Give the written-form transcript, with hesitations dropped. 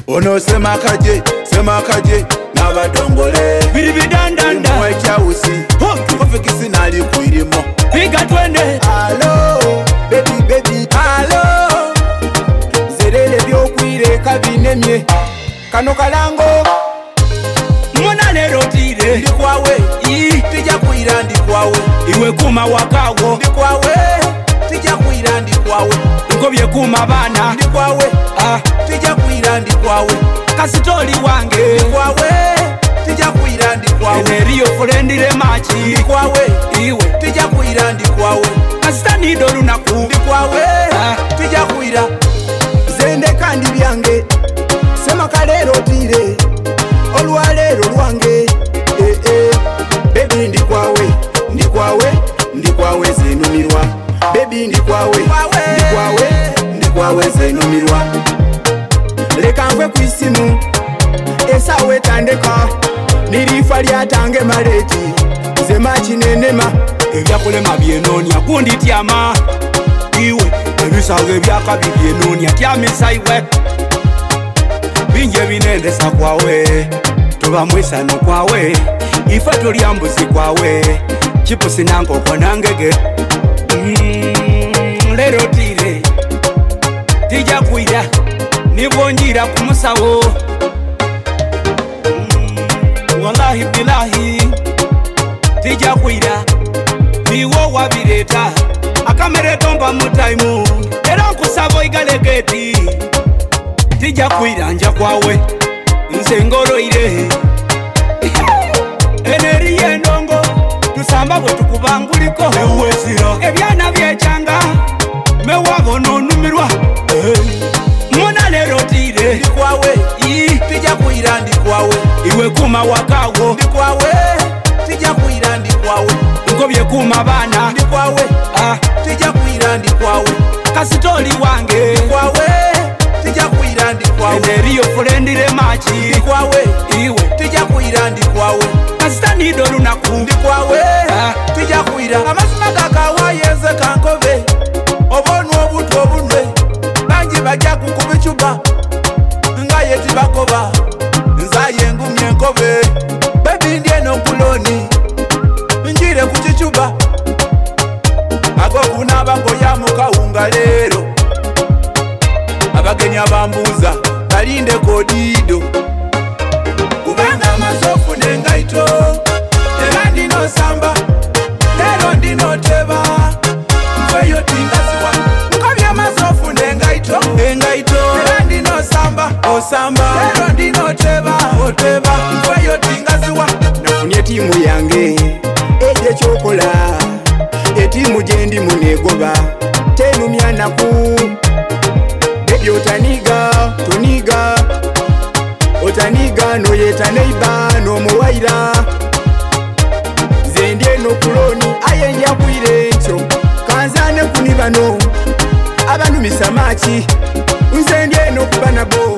Ono semakaje semakaje n'abadongole. Biri bidandanda. Mwekyawusi ofikisi nali kwirimo. Piga twende. Alo baby baby alo zerere byokwireka binemye kano kalango. Muna lero tire. Ndikwawe tijja kwira ndikwawe. Iwe kuma wakawo. Ndikwawe tijja kwira ndikwawe. Ngobye kuma bana. Ndikwawe tijja kwira ndikwawe. Kasitoli wange. Ndikwawe tijja kwira ndikwawe. Eneriyo fulendire machi. Ndikwawe iwe tijja kwira ndikwawe. Kasitanido lunaku. Ndikwawe tijja kwira. Zende kandi byange semakalero tire olwaleero lwange eh, eh. Bebi ndikwawe ndikwawe ndikwawe zenumirwa. Bebi ndikwawe ndikwawe ndikwawe zenumirwa. Leka nve ku isimu esawa etandeka nirifa lyatange maleti nze makinenema. Ebyakulema byenonya gundi tyama iwe ebisawo ebyakabi byenonya tyamisa iwe bingi ebinendesa kwawe tuba mwisano kwawe ife tulya mbuzi kwawe chipusi nankoko nangege. Lero tire tija kwira nibwonjira ku musawo. Wallahi bilahi tija kwira niwo wabireta akamere tomba mutaimu era nkusaba oigalegeti tija kwira nja kwawe nze ngoloire eneri yenongo tusamba bwe tukubanguliko ewesira ebyana byekyanga mewabo nonumirwa muna lero tire ndikwawe tija kwira ndikwawe. Iwe kuma wakawo. Ndikwawe tija kwira ndikwawe. Ngobye kuma bana. Ndikwawe tija kwira ndikwawe. Kasitoli wange. Ndikwawe tija kwira ndikwawe. Eneriyo fulendire machi. Ndikwawe iwe tija kwira ndikwawe. Kasitanido lunaku. Ndikwawe tija kwira. Amazima gakawayenze kankobe obonwa obutwa obunwe bangi bajja kukubicuba nga ye tibakoba nzaye ngumye enkobe bebi ndi eno nkuloni njire ku kicuba agokunaaba ngoyamukawunga leero abagenyi abambuuza balinde kodiido kubanga amasofu n'engaito era ndinosamba leero ndinoteba nfeyo tingaziwa nkobye amasofu n'engaito engaito era ndinosamba osamba leero ndinoteba oteba nfeyo tingaziwa. Nafunye tiimu yange ejo ekyokola etiimu gyendimu negoba tenumya naku. Bebi otaniga toniga otaniga noyeta neiba nomuwaira nze ndi eno kuloni aye nja kwira enkyo kanzane kuni bano abanumisa maki nze ndi eno kuba nabo.